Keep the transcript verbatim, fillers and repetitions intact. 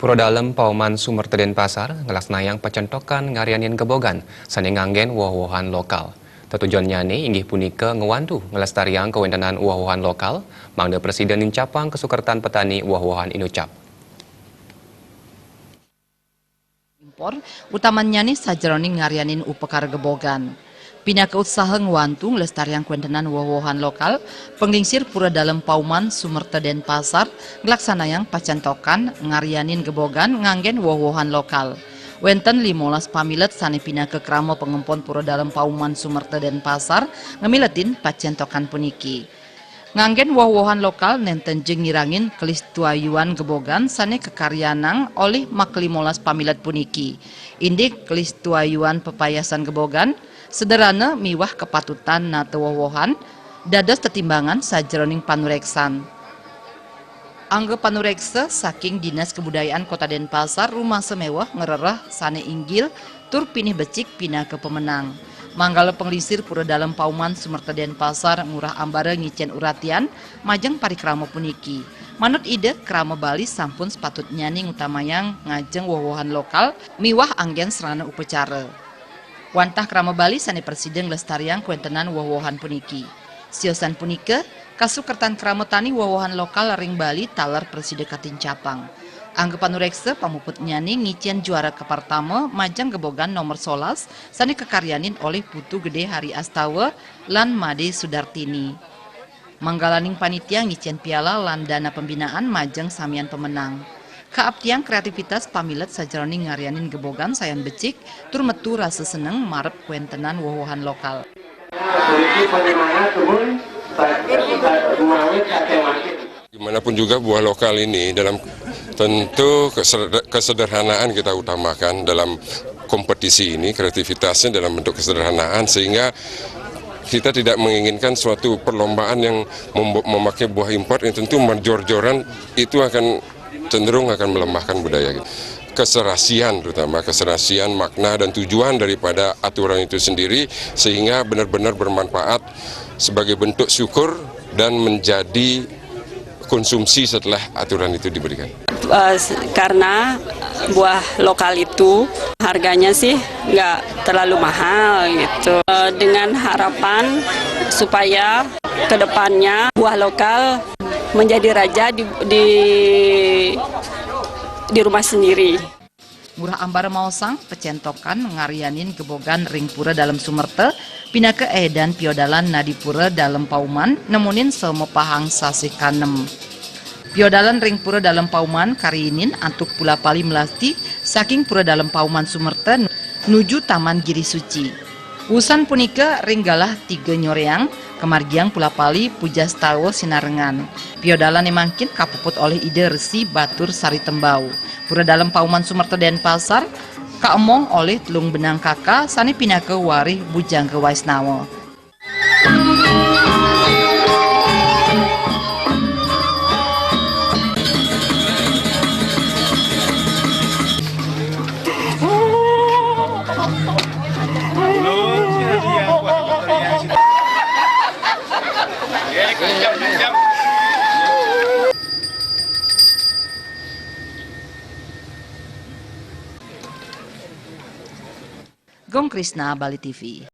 Pura Dalem Pauman Sumerta Denpasar ngelaksanayang pacentokan ngarianin gebogan sane nganggen woh-wohan lokal. Tetujonnyane inggih punika ngwantu nglestariang kawentenan woh-wohan lokal, mangda prasida nincapang kasukertan petani woh-wohan inucap. Impor, utamannyane sajeroning ngarianin upakara gebogan. Pinaka utsaha ngwantu nglestariang kawentenan woh-wohan lokal, panglingsir Pura Dalem Pauman Sumerta Denpasar nglaksanayang pacentokan ngarianin gebogan nganggen woh-wohan lokal. Wenten limolas pamilet sane pinaka krama pangempon Pura Dalem Pauman Sumerta Denpasar ngamiletin pacentokan puniki. Nganggen woh-wohan lokal nenten ja ngirangin kalistuayuan gebogan sane kakaryanang olih makalimolas pamilet puniki. Indik kalistuayuan pepayasan gebogan, sederhana miwah kapatutan nata woh-wohan, dados tetimbangan sajeroning panureksan. Angga panureksa saking Dinas Kebudayaan Kota Denpasar rumasa meweh ngrereh sane inggil tur pinih becik pinaka pemenang. Manggala panglingsir Pura Dalem Pauman Sumerta Denpasar Ngurah Ambara ngicen uratian majeng parikrama puniki. Manut Ida, krama Bali sampun sepatutnyane ngutamayang ngajeng woh-wohan lokal miwah anggen sarana upacara. Wantah krama Bali sane prasida nglestariang kawentenan woh-wohan puniki. Siosan punika, kasukertan krama tani woh-wohan lokal ring Bali taler prasida katincapang. Angga panureksa pamuputnyane ngicen juara kapertama majeng gebogan nomor solas sane kakaryanin olih Putu Gede Hari Astawa lan Made Sudartini. Manggalaning panitia ngicen piala lan dana pembinaan majeng samian pemenang. Kaaptiang kreativitas pamilet sajeroning ngarianin gebogan sayan becik tur metu rasa seneng marep kawentenan woh-wohan lokal. Dimanapun juga buah lokal ini dalam tentu keseder-, kesederhanaan kita utamakan dalam kompetisi ini, kreativitasnya dalam bentuk kesederhanaan, sehingga kita tidak menginginkan suatu perlombaan yang membo-, memakai buah impor yang tentu jor-joran itu akan cenderung akan melemahkan budaya kita. Keserasian, terutama keserasian makna dan tujuan daripada aturan itu sendiri, sehingga benar-benar bermanfaat sebagai bentuk syukur dan menjadi konsumsi setelah aturan itu diberikan. Eh, s-, karena buah lokal itu harganya sih nggak terlalu mahal gitu. Eh, dengan harapan supaya kedepannya buah lokal menjadi raja di, di, di rumah sendiri. Ngurah Ambara maosang, pacentokan ngarianin gebogan ring Pura Dalem Sumerta, pinaka edan piodalan nadi Pura Dalem Pauman, nemonin samapahang sasih kanem. Piodalan ring Pura Dalem Pauman kariinin antuk pulapali melasti saking Pura Dalem Pauman Sumerta nuju Taman Giri Suci. Wusan punika ring galah tiga nyoreang, kamargiang pulapali pujastawa sinarengan. Piodalane mangkin kapuput olih Ida Resi Batur Sari Tembau. Pura Dalem Pauman Sumerta Denpasar, kaemong olih telung benang kaka sane pinaka warih Bujangga Waisnawa. Gong Krisna, Bali T V.